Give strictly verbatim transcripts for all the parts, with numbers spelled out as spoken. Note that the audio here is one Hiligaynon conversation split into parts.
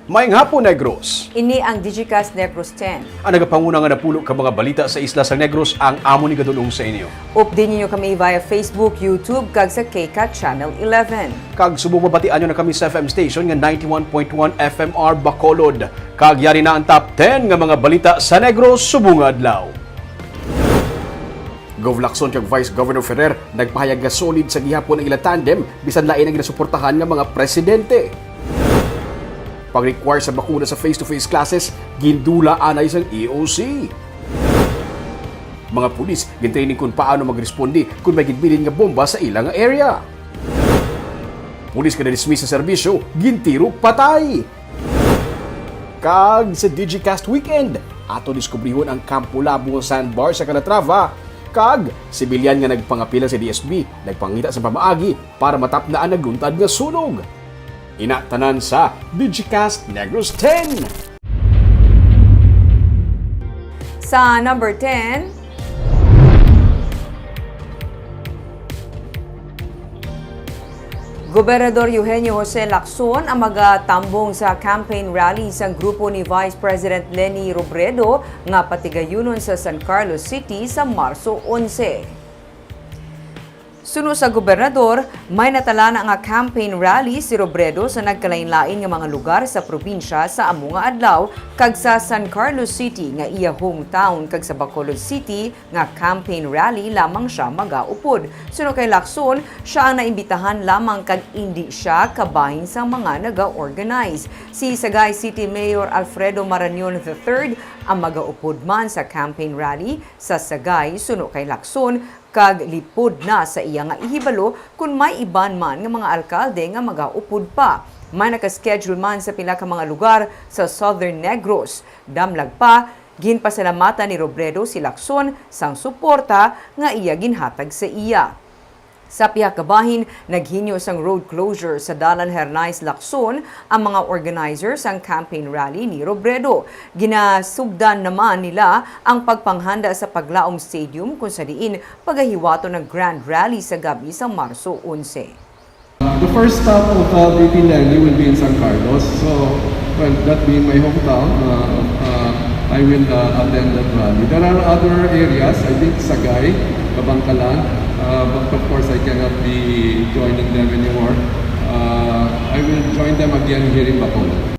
Maayong hapon, Negros. Ini ang Digicast Negros ten. Ang nagapanguna nga napulo ka mga balita sa isla sang Negros ang amon igadul-ong sa inyo. Updi ninyo kami via Facebook, YouTube, kag sa K CAT Channel eleven. Kag subong mabatian nyo na kami sa F M station nga ninety-one point one F M R Bacolod. Kag yari na ang top ten nga mga balita sa Negros subong nga adlaw. Gov Lacson kag Vice Governor Ferrer nagpahayag nga solid sa gihapon ang ila tandem bisan lain ang ginasuportahan nga mga presidente. Pag-require sa bakuna sa face-to-face classes, gindula anay sang E O C. Mga pulis gintraining kon paano magresponde kon may ginbilin nga bomba sa ila nga area. Pulis nga na-dismiss sa serbisyo, gintiro patay. Kag sa Digicast Weekend, ato diskubrihon ang Campo Labo nga sandbar sa Calatrava, kag sibilyan nga nagpangapila sa D S B, nagpangita sa pamaagi para matapna ang naguntad nga sunog. Ina tanan sa Digicast Negros ten. Sa number ten, Gobernador Eugenio Jose Lacson ang magatambong sa campaign rally sang grupo ni Vice President Leni Robredo nga patigayunon sa San Carlos City sa Marso onse. Suno sa gobernador, may natalana nga campaign rally si Robredo sa nagkalainlain nga mga lugar sa probinsya sa amo nga adlaw, kag sa San Carlos City nga iya hometown kag sa Bacolod City nga campaign rally lamang sia magaupod. Suno kay Lacson, sia ang naimbitahan lamang kag indi sia kabahin sang mga naga-organize. Si Sagay City Mayor Alfredo Marañon the third ang magaupod man sa campaign rally sa Sagay, suno kay Lacson, kag lipod na sa iya nga ihibalo kon may iban man nga mga alkalde nga magaupod pa. May naka-schedule man sa pila ka mga lugar sa Southern Negros. Damlag pa, ginpasalamatan ni Robredo si Lacson sang suporta nga iya ginhatag sa iya. Sa pihak kabahin, naghinyo sang road closure sa Dalan Hernais Lacson ang mga organizer sang campaign rally ni Robredo. Ginasugdan naman nila ang pagpanghanda sa Paglaom Stadium, kung sa diin pagahiwaton ang grand rally sa gab-i sa Marso onse. The first stop of, uh, V P Leni will be in San Carlos. So, well, that being my hometown, uh, uh, I will, uh, attend that rally. There are other areas, I think Sagay, Kabankalan, uh, but of course I cannot be joining them anymore. Uh, I will join them again here in Bacolod.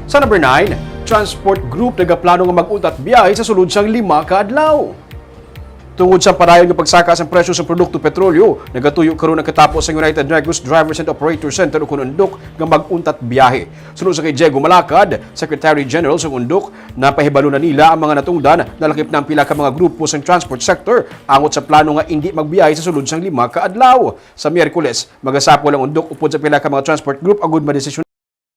Sa number nine, transport group nagaplano nga mag-untat biyahe sa sulod sang lima ka adlaw. Tungod sa padayon nga pagsaka sang presyo sa produkto petrolyo, nagatuyo karon ang katapo sang United Negros Drivers and Operators Center, ukon UNDOC, nga mag-untat biyahe. Suno sa kay Diego Malacad, Secretary General sang UNDOC, napahibalo na nila ang mga natungdan, nalakip na ang pila ka mga grupo sang transport sector angot sa plano nga indi magbiyahe sa sulod sang lima ka adlaw. Sa Miyerkules, magasapol ang UNDOC upod sa pila ka mga transport group agud madesisyon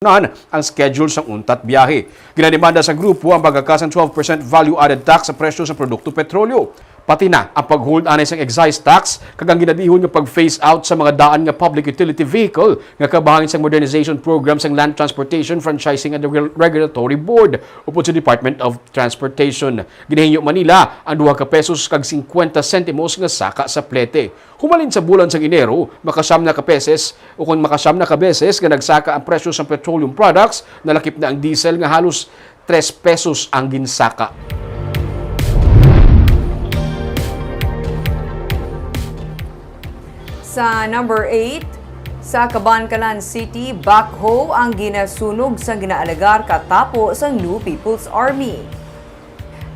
ang schedule sang untat biyahe. Ginademanda sa grupo ang pagkaka sang twelve percent value-added tax sa presyo sa produkto petrolyo, pati na ang pag-hold anay sang excise tax kag ang ginadihon nga pag-phase out sa mga daan nga public utility vehicle nga kabahin sang modernization program sang Land Transportation Franchising and Regul-, Regulatory Board upod sa Department of Transportation. Ginahinyo man nila ang duha ka pesos kag singkwenta sentimos nga saka sa plete. Humalin sa bulan sang Enero, makasiyam na ka peses o kon makasiyam na ka beses nga nagsaka ang presyo sang petroleum products, nalakip na ang diesel nga halos tres pesos ang ginsaka. Sa number eight, sa Kabankalan City, backhoe ang ginasunog sang ginaalegar katapo sang New People's Army.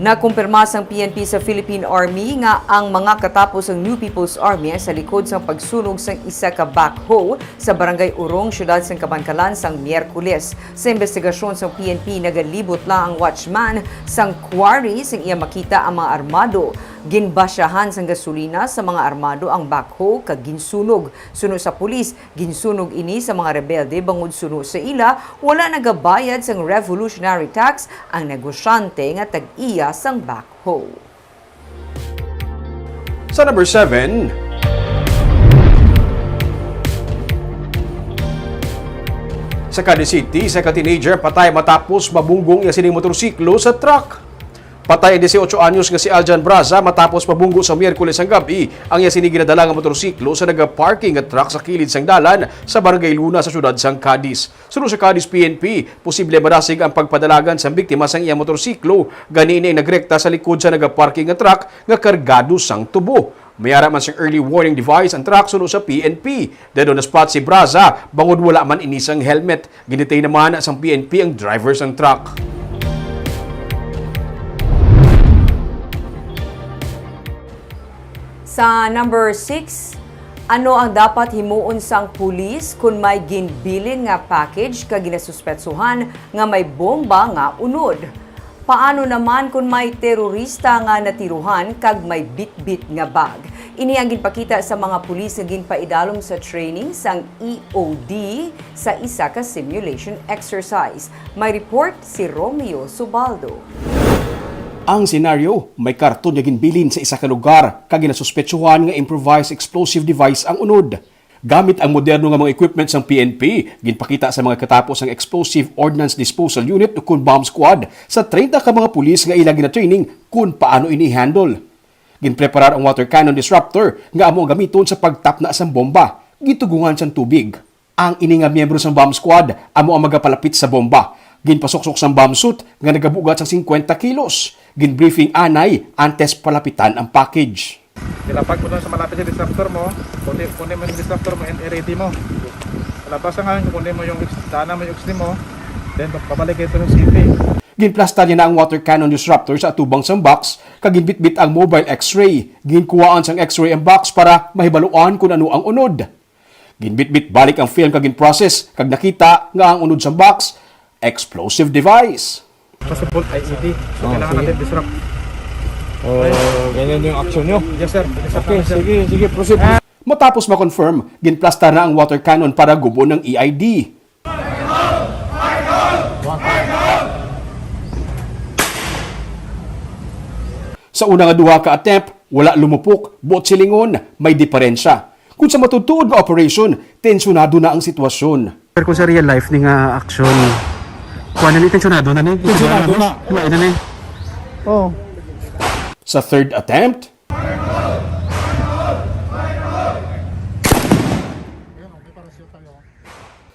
Nakumpirma sang P N P sa Philippine Army nga ang mga katapo sang New People's Army ang sa likod sang pagsunog sang isa ka backhoe sa Barangay Urong, siyudad sang Kabankalan, sang Miyerkules. Sa imbestigasyon sang P N P, nagalibot lang ang watchman sang quarry sang iya makita ang mga armado. Ginbasyahan sang gasolina sa mga armado ang backhoe kag ginsunog. Suno sa pulis, ginsunog ini sa mga rebelde bangod suno sa ila, wala nagabayad sang revolutionary tax ang negosyante nga tag-iya sang backhoe. Sa number seven, sa Cadiz City, isa ka teenager patay matapos mabunggong iya sining motorsiklo sa truck. Patay ang dieciocho anyos nga si Aljan Braza matapos mabunggo sa Miyerkules sang gab-i ang iya sini ginadala nga motorsiklo sa nagaparking nga truck sa kilid sang dalan sa Barangay Luna sa siyudad sang Cadiz. Suno sa Cadiz P N P, posible madasig ang pagpadalagan sang biktima sang iya motorsiklo, gani ini ang nagrekta sa likod sa nagaparking nga truck nga kargado sang tubo. May ara man sing early warning device ang truck suno sa P N P. Dead on the spot si Braza bangod wala man ini sang helmet. Gin-detain naman sang P N P ang driver sang truck. Sa number six, ano ang dapat himuon sang pulis kon may ginbilin nga package kag ginasuspetsuhan nga may bomba nga unod? Paano naman kon may terorista nga natiruhan kag may bitbit nga bag? Ini ang ginpakita sa mga pulis nga ginpaidalom sa training sang E O D sa isa ka simulation exercise. May report si Romeo Subaldo. Ang senaryo, may karton nga ginbilin sa isa ka lugar kag ginasuspetsuhan nga improvised explosive device ang unod. Gamit ang moderno nga mga equipment sang P N P, ginpakita sa mga katapo sang Explosive Ordnance Disposal Unit ukon Bomb Squad sa treinta ka mga pulis nga ila gina-training kon paano ini i-handle. Ginpreparar ang water cannon disruptor nga amo ang gamiton sa pagtapna sang bomba, gitugungan sang tubig. Ang ini nga miyembro sang bomb squad amo ang magapalapit sa bomba. Ginpasuksok sang bomb suit nga nagabugat sang singkwenta kilos. Ginbriefing anay antes palapitan ang package. Ilapag mo dun sa malapit sa disruptor mo. Kunin, kunin mo yung disruptor mo and i-ready mo. Palabas nga, kunin mo yung, daanan mo yung X-ray mo. Then, babalik ito ng C P. Ginplastar niya na ang water cannon disruptor sa atubang sang box, kag ginbitbit ang mobile X-ray. Ginkuhaan sang X-ray ang box para mahibaluan kung ano ang unod. Ginbitbit balik ang film kag ginprocess, kag nakita nga ang unod sang box, explosive device. Possible I E D. So, Oh, kailangan sige. Natin disrupt. Oh, ganyan yung action nyo? Yes, sir. Disrupt Okay, natin, sir. Sige, sige, proceed. Matapos ma-confirm, ginplastar na ang water cannon para gubon ng E I D. Sa una nga duha ka attempt, wala lumupok, buot silingon, may diferensya. Kung sa matutuod nga operation, tensyonado na ang sitwasyon. Pero kung sa real life ni nga action, kuha na ni, tensyonado na ni. Tensyonado na. Wala na ni. Oh. Sa third attempt,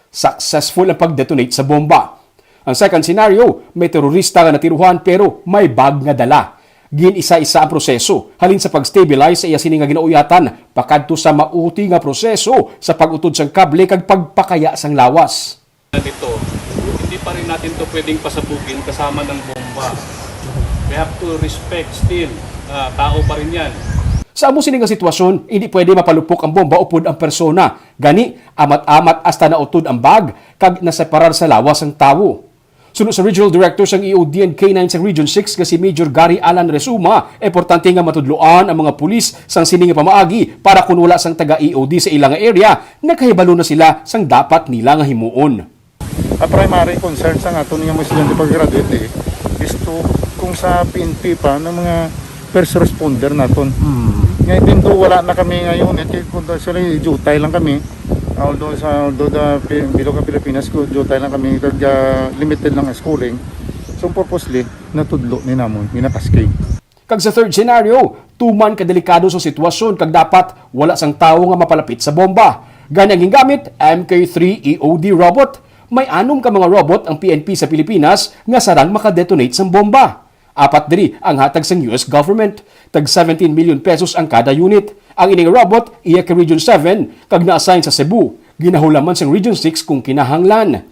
successful ang pag-detonate sa bomba. Ang second scenario, may terorista nga natiruhan pero may bag nga dala. Gin-isa-isa ang proseso, halin sa pag-stabilize sa iya sini nga ginauyatan, pakadto sa mauti nga proseso sa pag-utod sang kable kag pagpakaya sang lawas. Nito, hindi pa rin natin to pwedeng pasabugin kasama ng bomba. We have to respect still, ah, tao pa rin yan. Sa amo sini nga sitwasyon, hindi pwede mapalupok ang bomba upod ang persona. Gani, amat-amat hasta nautod ang bag kag naseparar sa lawas ang tawo. Suno sa Regional Director sang E O D and K nine sa Region six nga si Major Gary Alan Resuma, importante nga matudloan ang mga pulis sang sini nga pamaagi para kun wala sang taga E O D sa ila nga area, nakahibalo na sila sang dapat nila nga himuon. A primary concern sa aton nga mga estudyante pag-graduate, eh, is to, kung sa P N P pa, ng mga first responder naton. Hmm. Nga, even though wala na kami ngayon, eh, kung actually, jutay lang kami. Although sa, although the Pi-, bilog ang Pilipinas, kung jutay lang kami, kag, ah, limited lang ang schooling. So, purposely, natudlo ni namon, ginapasking. Kag sa third scenario, tuman ka delikado sa sitwasyon kag dapat wala sang tawo nga mapalapit sa bomba. Gani ang gingamit, M K three E O D robot. May anom ka mga robot ang P N P sa Pilipinas nga sarang makadetonate sang bomba. Apat diri ang hatag sang U S government. Tag seventeen million pesos ang kada unit. Ang ining robot, iya ka Region seven, kag na-assign sa Cebu. Ginahulaman sang Region six kung kinahanglan.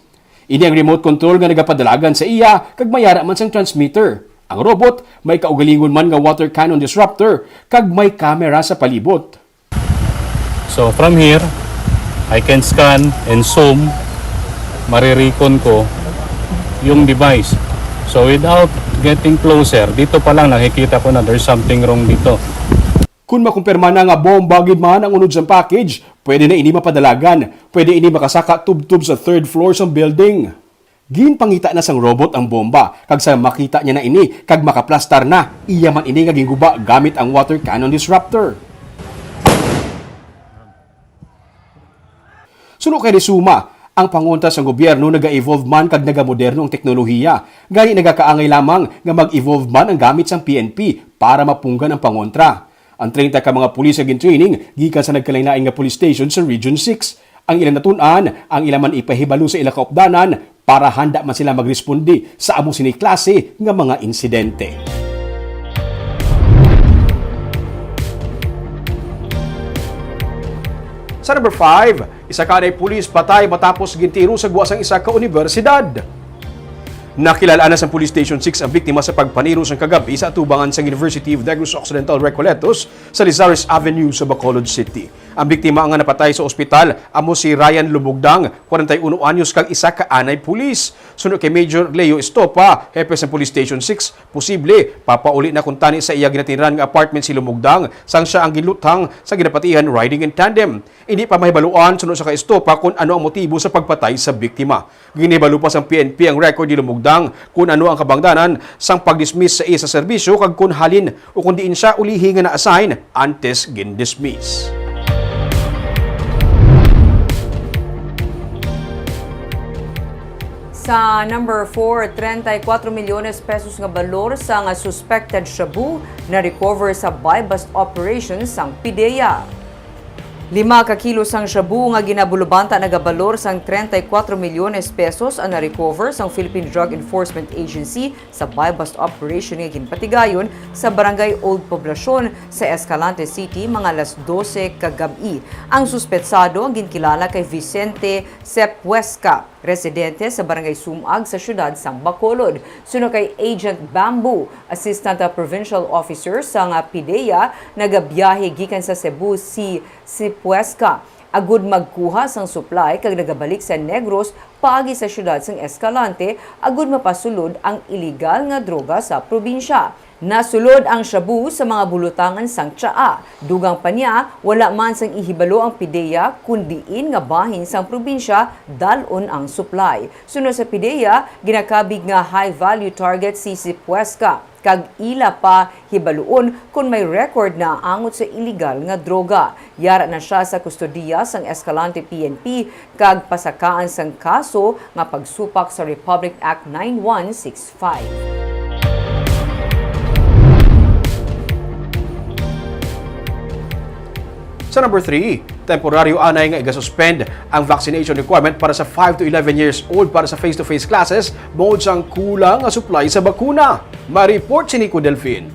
Ini ang remote control nga nagapadalagan sa iya kag may ara man sang transmitter. Ang robot may kaugalingon man nga water cannon disruptor kag may camera sa palibot. So from here, I can scan and zoom, maririkon ko yung device. So without getting closer, dito pa lang nakikita ko na there's something wrong dito. Kun makumpirma na nga bomba gid man ang unod sang package, pwede na ini mapadalagan. Pwede ini makasaka tubtob sa third floor sang building. Ginpangita na sang robot ang bomba, kag sa makita niya na ini kag makaplastar na, iya man ini nga ginguba gamit ang water cannon disruptor. Suno kay Resuma, Ang pangontra sang gobyerno naga-evolve man kag nagamoderno ang teknolohiya, gani nagakaangay lamang nga mag-evolve man ang gamit sang P N P para mapunggan ang pangontra. Ang treinta ka mga pulis nga gin-training gikan sa nagkalain-lain nga police station sa Region six. Ang ila natun-an, ang ila man ipahibalo sa ila kaupdanan para handa man sila magresponde sa amo sini klase nga mga insidente. Sa number five, isa ka anay pulis patay matapos gintiro sa gwa sang isa ka unibersidad. Nakilal-an na sang Police Station six ang biktima sa pagpaniro sang kagab-i sa atubangan sang University of Negros Occidental Recoletos sa Lizares Avenue sa Bacolod City. Ang biktima nga napatay sa ospital amo si Ryan Lumugdang, kwarenta y uno anyos, kag isa ka anay pulis. Suno kay Major Leo Estopa, hepe sang Police Station six, posible papauli na kuntani sa iya ginatinran nga apartment si Lumugdang sang sia ang ginluthang sa ginapatihan riding in tandem. Indi pa mahibaluan suno sa kay Estopa kon ano ang motibo sa pagpatay sa biktima. Ginhibalo pa sang P N P ang record ni Lumugdang kon ano ang kabangdanan sang pag-dismiss sa iya sa serbisyo kag kon halin o kon diin sia ulihi nga na-assign antes gin-dismiss. Sa number four, treinta y cuatro milyones pesos nga balor sang suspected shabu na-recover sa buy-bust operation sang PDEA. Lima ka kilo sang shabu nga ginabulubanta nagabalor sang treinta y cuatro milyones pesos ang na-recover sang Philippine Drug Enforcement Agency sa buy-bust operation nga ginpatigayon sa Barangay Old Poblacion sa Escalante City mga alas dose kagab-i. Ang suspetsado ang ginkilala kay Vicente Sepuesca, residente sa Barangay Sumag sa siyudad sang Bacolod. Suno kay Agent Bamboo, Assistant Provincial Officer sang PDEA, nagabiyahe gikan sa Cebu si Sepuesca agud magkuha sang supply kag nagabalik sa Negros paagi sa siyudad sang Escalante agud mapasulod ang iligal nga droga sa probinsya. Nasulod ang shabu sa mga bulutangan sang tsaa. Dugang pa niya, wala man sang ihibalo ang PDEA kon diin nga bahin sang probinsya dal-on ang supply. Suno sa PDEA, ginakabig nga high-value target si Sepuesca, kag ila pa hibaluon kon may record na angot sa iligal nga droga. Yara na sia sa kustodiya sang Escalante P N P kag pasakaan sang kaso nga pagsupak sa Republic Act nine one six five. Sa number three, temporaryo anay nga igasuspend ang vaccination requirement para sa five to eleven years old para sa face-to-face classes bangod sang kulang nga supply sa bakuna. May report si Nico Delfin.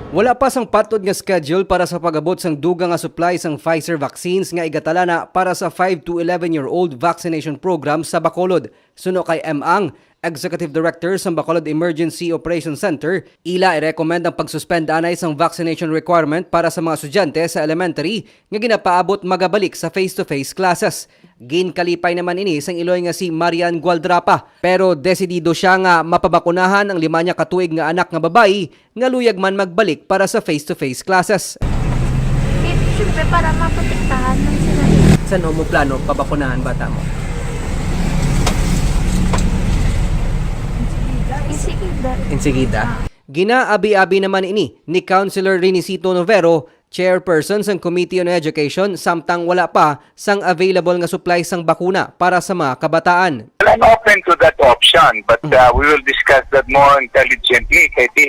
Wala pa sang patod nga schedule para sa pag-abot sang dugang nga supply sang Pfizer vaccines nga igatala na para sa five to eleven year old vaccination program sa Bacolod. Suno kay M. Ang, Executive Director sang Bacolod Emergency Operations Center, ila i-recommend ang pag-suspend anay sang vaccination requirement para sa mga estudyante sa elementary nga ginapaabot magabalik sa face-to-face classes. Ginkalipay naman ini sang iloy nga si Marian Gualdrapa, pero desidido sia nga mapabakunahan ang lima niya ka tuig nga anak nga babayi nga luyag man magbalik para sa face-to-face classes. Eh, syempre, para maprotektahan man sila eh. San mo plano pabakunahan bata mo? Insigida. Insigida? Ginaabi-abi naman ini ni Councilor Renisito Novero, chairperson sang Committee on Education, samtang wala pa sang available nga supply sang bakuna para sa mga kabataan. Well, I'm open to that option, but, Mm. uh, we will discuss that more intelligently. Kay di,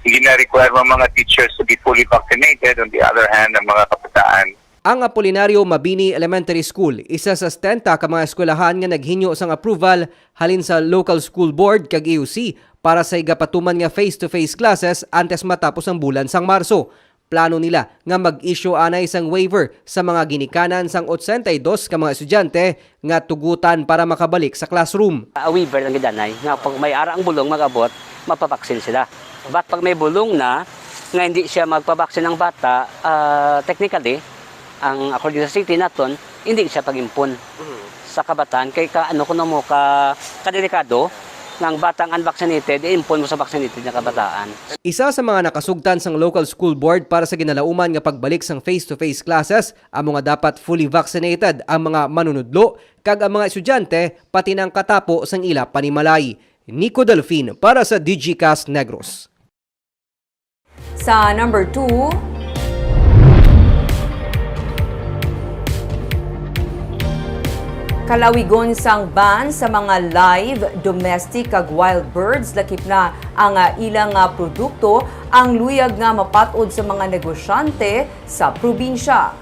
gina-require ang mga teachers to be fully vaccinated. On the other hand, ang mga kabataan. Ang Apolinario Mabini Elementary School, isa sa setenta ka mga eskwelahan nga naghinyo sang approval halin sa local school board kag E O C para sa igapatuman nga face-to-face classes antes matapos ang bulan sang Marso. Plano nila nga mag-issue anay sang waiver sa mga ginikanan sang otsenta y dos ka mga estudyante nga tugutan para makabalik sa classroom. A waiver lang gid anay, nga pag may ara ang bulong mag-abot, mapabaksin sila. But pag may bulong na nga hindi siya magpabaksin ang bata, ah, technically, ang according sa city naton, hindi siya pag-impon sa kabataan. Kay ka, ano kuno mo, ka, kadelikado nga ang batang unvaccinated, i-impon mo sa vaccinated nga kabataan. Isa sa mga nakasugtan sang local school board para sa ginalauman nga pagbalik sang face-to-face classes, amo nga dapat fully vaccinated ang mga manunudlo kag ang mga estudyante, pati na ang katapo sang ila panimalay. Nico Delfin para sa Digicast Negros. Sa number two, ka Palawigon sang ban sa mga live, domestic kag wild birds, lakip na ang, ah, ilang, ah, produkto, ang luyag nga mapat-od sa mga negosyante sa probinsya.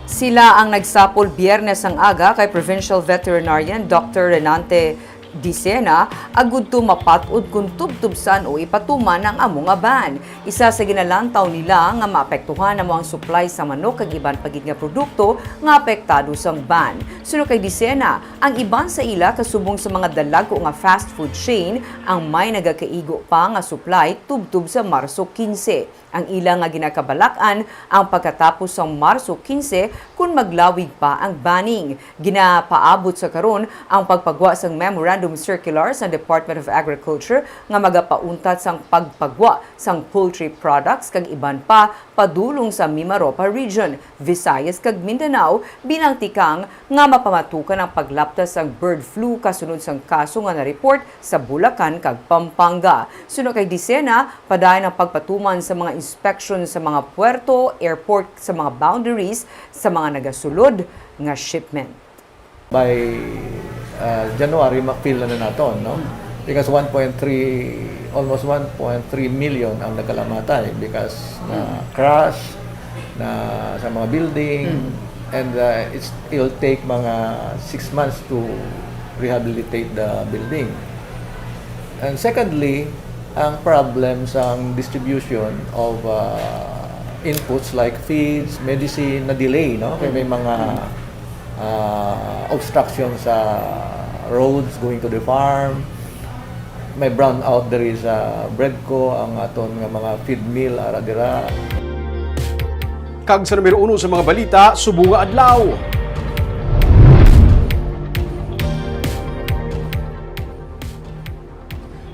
Sila ang nagsapol Biyernes ang aga kay Provincial Veterinarian Doctor Renante Dicena, agud to mapat-od kon tubtob san o ipatuman ang amo nga ban. Isa sa ginalantaw nila nga maapektuhan amo ang supply sa manok kag iban pa gid nga produkto nga apektado sang ban. Suno kay Dicena, ang iban sa ila kasubong sa mga dalagko nga fast food chain ang may nagakaigo pa nga supply tubtob sa Marso quince. Ang ila nga ginakabalak-an ang pagkatapos sang Marso quince kon maglawig pa ang banning. Ginapaabot sa karon ang pagpagwa sang memorandum circular sa Department of Agriculture nga magapauntat sang pagpagwa sang poultry products kag iban pa padulong sa Mimaropa Region, Visayas kag Mindanao bilang tikang nga mapamatukan ang paglaptas sang bird flu kasunod sang kaso nga na-report sa Bulacan kag Pampanga. Suno kay Dicena, padayon ang pagpatuman sa mga inspection sa mga puerto, airport, sa mga boundaries sa mga nagasulod nga shipment. By, uh, January, ma-feel na, na naton, no? Because one point three, almost one point three million ang nagkalamatay because na crash na sa mga building, and, uh, it's, it'll take mga six months to rehabilitate the building. And secondly, ang problem sa distribution of, uh, inputs like feeds, medicine, na-delay, no? Kay may mga, uh, obstruction sa roads going to the farm. May brownout diri sa Breadco, ang aton nga mga feed mill ara dira. Kag sa numero uno sa mga balita, subong nga adlaw.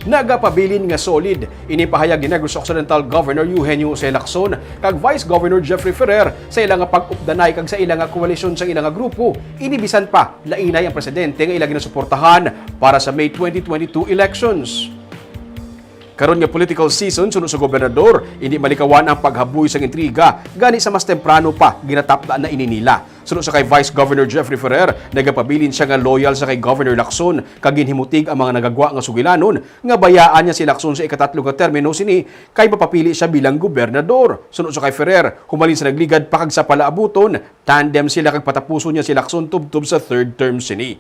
Nagapabilin nga solid ini pahayag ni Negros Occidental Governor Eugenio Jose Lacson kag Vice Governor Jeffrey Ferrer sa ila nga pag-updanay kag sa ila nga koalisyon sang ila nga grupo, ini bisan pa lainay ang presidente nga ila ginasuportahan para sa May twenty twenty-two elections. Karon nga political season, suno sa gobernador, indi malikawan ang paghaboy sang intriga, gani sa mas temprano pa ginatapda na ini nila. Suno sa kay Vice Governor Jeffrey Ferrer, nagapabilin sia nga loyal sa kay Governor Lacson, kag ginhimutig ang mga nagagwa nga sugilanon nga bayaan niya si Lacson sa ikatatlo nga termino sini kay mapapili sia bilang gobernador. Suno sa kay Ferrer, humalin sa nagligad pa kag sa palaabuton, tandem sila kag patapuson niya si Lacson tubtob sa third term sini.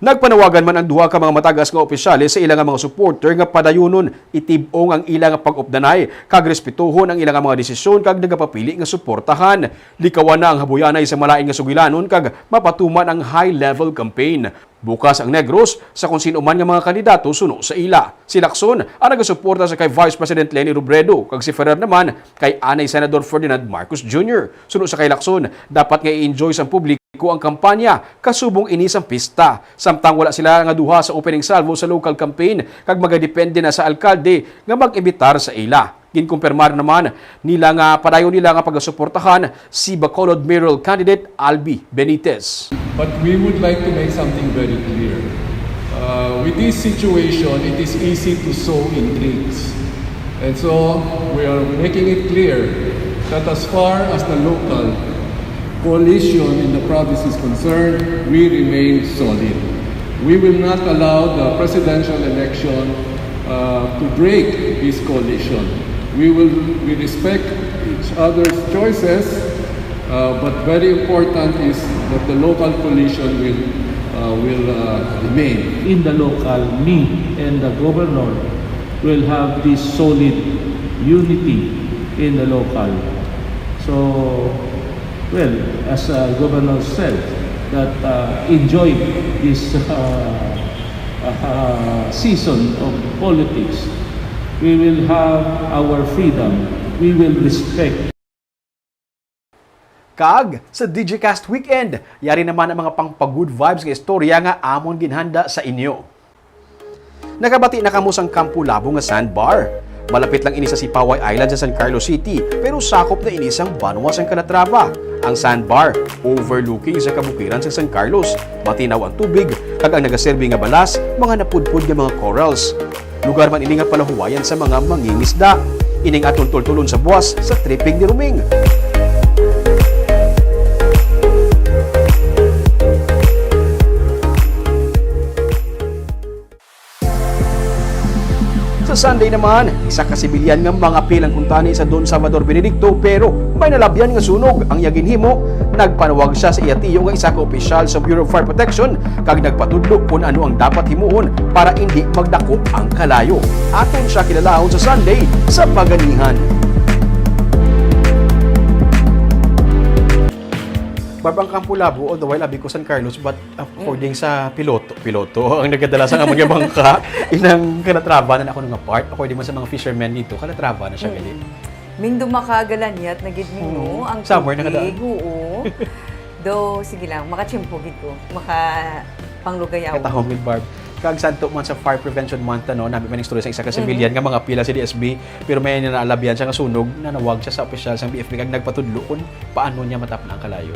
Nagpanawagan man ang duha ka mga matagas nga opisyales sa ila nga mga supporter nga padayunon, itib-ong ang ila nga pag-updanay kag respetuhon ang ila nga mga desisyon kag nagapapili nga suportahan. Likawan na ang habuyanay sa malain nga sugilanon kag mapatuman ang high-level campaign. Bukas ang Negros sa kon sin-o man nga mga kandidato suno sa ila. Si Lacson ang nagasuporta sa kay Vice President Leni Robredo kag si Ferrer naman kay anay Senador Ferdinand Marcos Junior. Suno sa kay Lacson, dapat nga i-enjoy sang publiko ang kampanya kasubong ini sang pista. Samtang wala sila nga duha sa opening salvo sa local campaign kag magadepende na sa alkalde nga mag-imbitar sa ila. Ginkumpirmar naman nila nga padayon nila nga pagasuportahan si Bacolod Mayoral Candidate Albi Benitez. But we would like to make something very clear. Uh, with this situation, it is easy to sow intrigues. And so, we are making it clear that as far as the local coalition in the province is concerned, we remain solid. We will not allow the presidential election, uh, to break this coalition. We will, we respect each other's choices, uh, but very important is that the local coalition will, uh, will, uh, remain. In the local, me and the governor will have this solid unity in the local. So, well, as, uh, Governor said, that, uh, enjoy this, uh, uh, season of politics. We will have our freedom. We will respect. Kag sa Digicast Weekend, yari naman ang mga pangpa-good vibes nga istorya nga amon ginhanda sa inyo. Nakabati na kamo sang Campo Labo nga sandbar? Malapit lang ini sa Sipaway Island sa San Carlos City, pero sakop na ini sang banwa sang Calatrava. Ang sandbar, overlooking sa kabukiran sa San Carlos, matinaw ang tubig, kag ang nagaserbi nga balas, mga napudpod nga mga corals. Lugar man ini nga palahuwayan sa mga mangingisda. Ining aton tultulon sa buwas sa tripping ni Roming. Sa Sunday naman, isa ka sibilyan nga mangapil ang kuntani sa Don Salvador Benedicto, pero may nalabyan nga sunog ang iya ginhimo. Nagpanawag siya sa iya tiyo nga isa ka opisyal sa Bureau of Fire Protection kag nagpatudlo kung ano ang dapat himuon para indi magdako ang kalayo. Aton siya kilalahon sa Sunday sa Paganihan. Barb, ang Campo Labo, all the while, abi ko San Carlos, but according sa piloto, piloto, ang nagadala sa amon nga bangka, inang Calatrava na ako nga part, according man sa mga fishermen dito, Calatrava na siya gali. Mm. Ming dumakagalan yat na gid, Ming, no? Oo. Ang Summer na kada- tubig, oo. Though, sige lang, makachimpo gid ko. Maka panglugayaw. Katahom gid, Barb. Kag sadto man sa Fire Prevention Month, ano, nami man istorya sa isa ka Mhm. civilian nga mga pila sa D S B, pero may naalabyan siya nga sunog, nanawag siya sa opisyal sa B F P kag nagpatudlo kung paano niya matapna ang kalayo.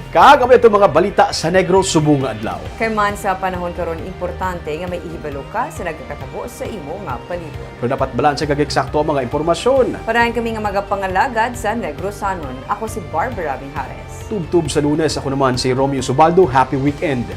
Kag amo ito mga balita sa Negros subong nga adlaw. Kay man sa panahon karon, importante nga may ihibalo ka sa nagakatabo sa imo nga palibot. Pero dapat balaan sa kag eksakto ang mga impormasyon. Parayan kami nga magapangalagad sa Negrosanon. Ako si Barbara Mijares. Tubtob sa Lunes, ako naman si Romeo Subaldo. Happy weekend.